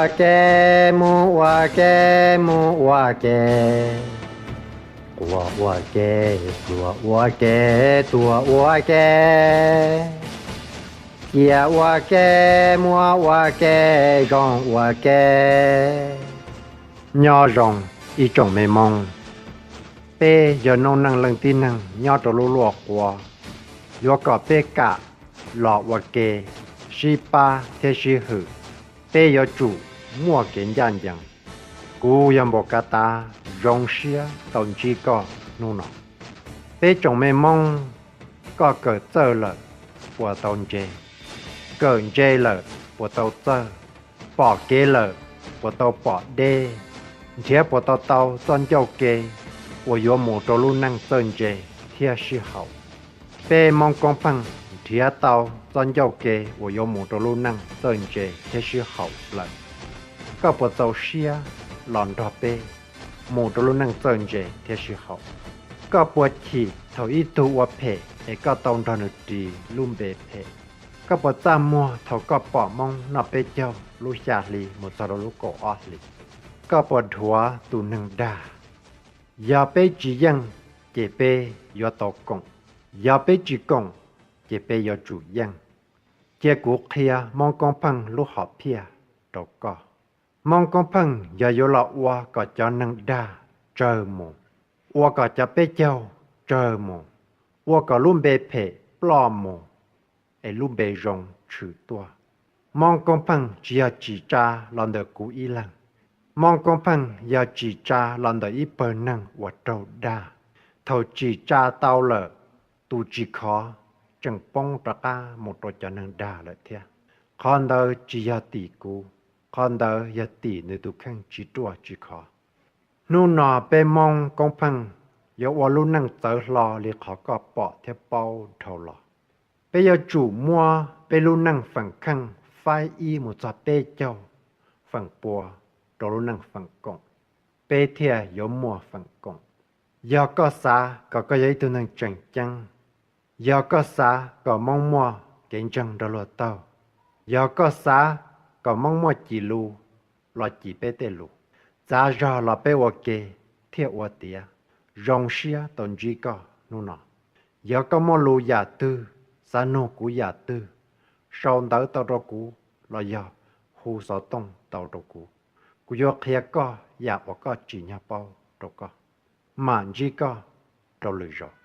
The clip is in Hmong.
Ua ke, mus ua ke, mus ua ke, quas ua ke, pluas ua ke, tuag ua ke, cia ua ke, muab ua ke, zoo ua ke. Nyob zoo ib tsoom me Hmoob, peb yog noob neej leej tib neeg nyob rau lub luaj quas, yuav kom peb kam los ua ke, sib pab thiab sib hwm, peb yuav tsum muaj kev ncaj ncees. Kuv yog Npaum Kav Tav, zoo siab tau ntsib koj hnub no. Peb tsoom me Hmoob, koj kawm txawj lawm puas tau ntse? Kawm ntse lawm puas tau txawj? Pom kev lawm puas tau pom deb? Nrhiav puas tau tau txoj ncauj ke uas yuav mus rau lub neej txawj ntse thiab sib haum? Peb Hmoob Koob Pheej nrhiav tau txoj ncauj ke uas yuav mus rau lub neej txawj ntse thiab sib haum lawm. Koj puas txaus siab los nrog peb mus rau lub neej txawj ntse thiab sib haum? Koj puas chim thaum ib tug ua phem es koj tau nrog nws ris lub npe phem? Koj puas txaj muag thaum koj pom Hmoob noj peb caug lub xya hli mus txog rau lub kaum ob hlis? Koj puas dhuav tus neeg dag? Yog peb tsis yeej, ces peb yuav tau koom. Yog peb tsis koom, ces peb yuav tsum yeej. Cia kuv qhia Hmoob Koob Pheej lub hom phiaj rau koj. Hmoob Koob Pheej yog yuav los ua kom cov neeg dag tsawg mus, ua kom cov peb caug tsawg mus, ua kom lub npe phem ploj mus, es lub npe zoo tshwm tuaj. Hmoob Koob Pheej tsis yog tsim tsa los ntawm kuv ib leeg. Hmoob Koob Pheej yog tsim tsa los ntawm ib pawg neeg uas raug dag. Thaum tsim tsa tau lawm, tus tsis khov tseem poob rov qab mus rau cov neeg dag lawm thiab. Qhov ntawd tsis yog tim kuv, qhov ntawd yog tim nws tus kheej tsis ruaj tsis khov. Hnub no peb Hmoob Koob Pheej yuav ua lub neej txawv hlo li qhov koj pom thiab paub dhau los. Peb yuav tsum muab peb lub neej feem kheej faib ib mus txog peb caug feem pua rau lub neej feem koom, peb thiaj yuav muaj feem koom. Yog koj xav kom koj yog ib tug neeg tseem ceeb, yog koj xav kom Hmoob muaj kev ntseeg nrog luag taug, yog koj xav kom Hmoob muaj cis lus los cim peb tej lus, txav zog los peb ua ke thiaj ua tiav. Zoo siab tau ntsib koj hnub no. Yog koj muaj lus yam twg, xav nug kuv yam twg, sau ntawv tau rau kuv los yog hu xov tooj tau rau kuv. Kuv yuav qhia koj yam uas koj tsim nyog paub rau koj. Mam ntsib koj rau lwm zaus.